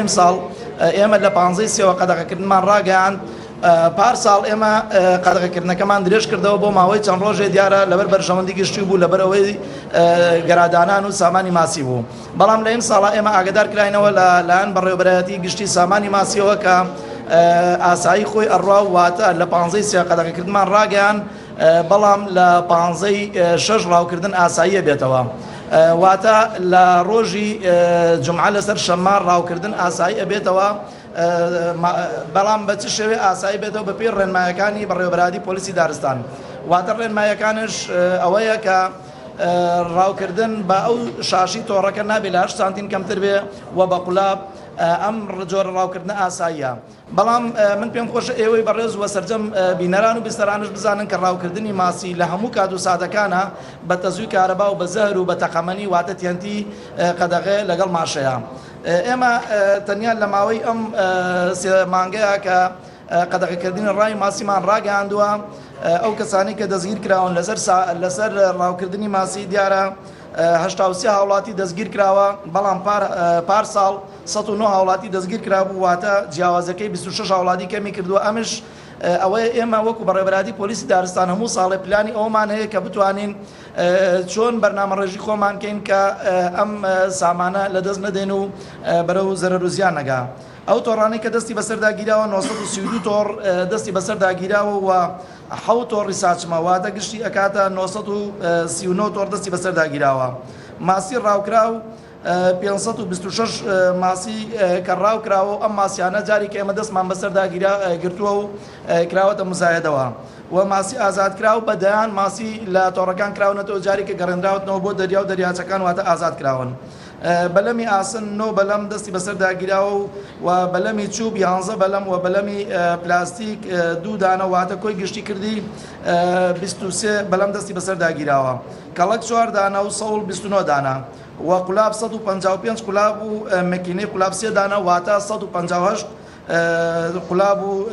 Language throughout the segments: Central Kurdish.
ئیمساڵ ئێمە لە پانزەی سێوە قەدەغەکردنمان ڕاگەیاند، پار ساڵ ئێمە قەدەغەکردنەکەمان درێژ کردەوە بۆ ماوەی چەند ڕۆژێ، دیارە لەبەر بەرژەوەندی گشتی بوو، لەبەر ئەوەی گەرادانان و سامانی ماسی بوو. بەڵام لە ئیمساڵا ئێمە ئاگدار کراینەوە لە لایەن بەڕێوەبەرایەتی گشتی سامانی ماسیەوە کە ئاسایی خۆی ئەڕوا، واتە لە پانزەی سێ قەدەغەکردنمان ڕاگەیان، بەڵام لە پانزەی شەش ڕاوکردن ئاساییە بێتەوە، واتە لە ڕۆژی جمعە لەسەر شەممە ڕاوکردن ئاسایی ئەبێتەوە. بەڵام بە چ شێوێ ئاسایی بێتەوە؟ بەپێی ڕێنمایەکانی بەڕێوەبەرایەتی پۆلیسی دارستان، واتە ڕێنمایەکانش ئەوەیە کە ڕاوکردن بە ئەو شاشی تۆڕەکە نابێت لە 8 سانتیم کەمتر بێ و بە قولاب ئەم جۆرە ڕاوکردنە ئاساییە. بەڵام من پێم خۆشە ئێوەی بەڕێز و سەرجەم بینەران و بیستەرانش بزانن کە ڕاوکردنی ماسی لە هەموو کات و ساتەکانە بە تەزووی کارەبا و بە زەهر و بە تەقەمەنی واتە تیەنتی قەدەغەیە لەگەڵ ماشەیە. ئێمە تەنیا لە ماوەی ئەم سێ مانگەیە کە قەدەغەکردنی ڕای ماسیمان ڕاگەیاندووە، ئەو کەسانی کە دەستگیر کراون لەسەر لەسەر ڕاوکردنی ماسی، دیارە 83 هاوڵاتی دەستگیر کراوە، بەڵام پار ساڵ 109 هاوڵاتی دەستگیر کرابوو، واتە جیاوازەکەی 26 هاوڵاتی کەمی کردووە. ئەمش ئەوەیە ئێمە وەکو بەڕێوەبەرایەتی پۆلیسی دارستان هەموو ساڵێ پلانی ئەومان هەیە کە بتوانین چۆن بەرنامەڕێژی خۆمان کەین کە ئەم سامانە لەدەست نەدەین و بەرەو زەرەر و زیان نەگا. ئەو تۆڕانەی کە دەستی بەسەردا گیراوە 932 تۆڕ دەستی بەسەردا گیراوە و حەوت تۆڕی ساچمە، واتە گشتی ئەکاتە 939 تۆڕ دەستی بەسەردا گیراوە. ماسی ڕاوکراو 526 ماسی کە ڕاو کراوە و ئەم ماسیانە جاری کە ئێمە دەستمان بەسەردا گرتووە و کراوەتە مزایەدەوە و ماسی ئازادکراو بە دەیان ماسی لە تۆڕەکان کراونەتەوە جاری کە گەڕێنراوتنەوە بۆ دەریا و دەریاچەکان، واتە ئازاد کراون. بەلەمی ئاسن نۆ بەلەم دەستی بەسەردا گیراوە و و بەلەمی چوب 11 بەلەم و بەلەمی پلاستیک دوو دانە، واتە کۆی گشتی کردی 23 بەلەم دەستی بەسەردا گیراوە. کەڵەک چوار دانە و سەوڵ 29 دانە و قولاب 155 قولاب و مەکینەی قولاب سێ دانە، واتە 158 قولاب و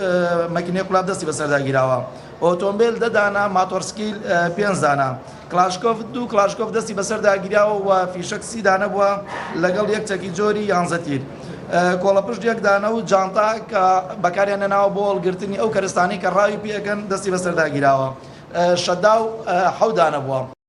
مەکینەی قولاب دەستی بەسەردا گیراوە. ئۆتۆمبیل دە دانە، ماتۆرسکیل پێنج دانە، کلاشکۆف دوو کلاشکۆف دەستی بەسەردا گیراوە و فیشەک سی دانە بووە لەگەڵ یەک چەکی جۆری یانزە تیر، کۆڵەپشت یەک دانە و جانتا کە بەکاریان نەناوە بۆ هەڵگرتنی ئەو کەرستانەی کە ڕاوی پێ ئەکەن دەستی بەسەردا گیراوە. شەداو حەوت دانە بووە.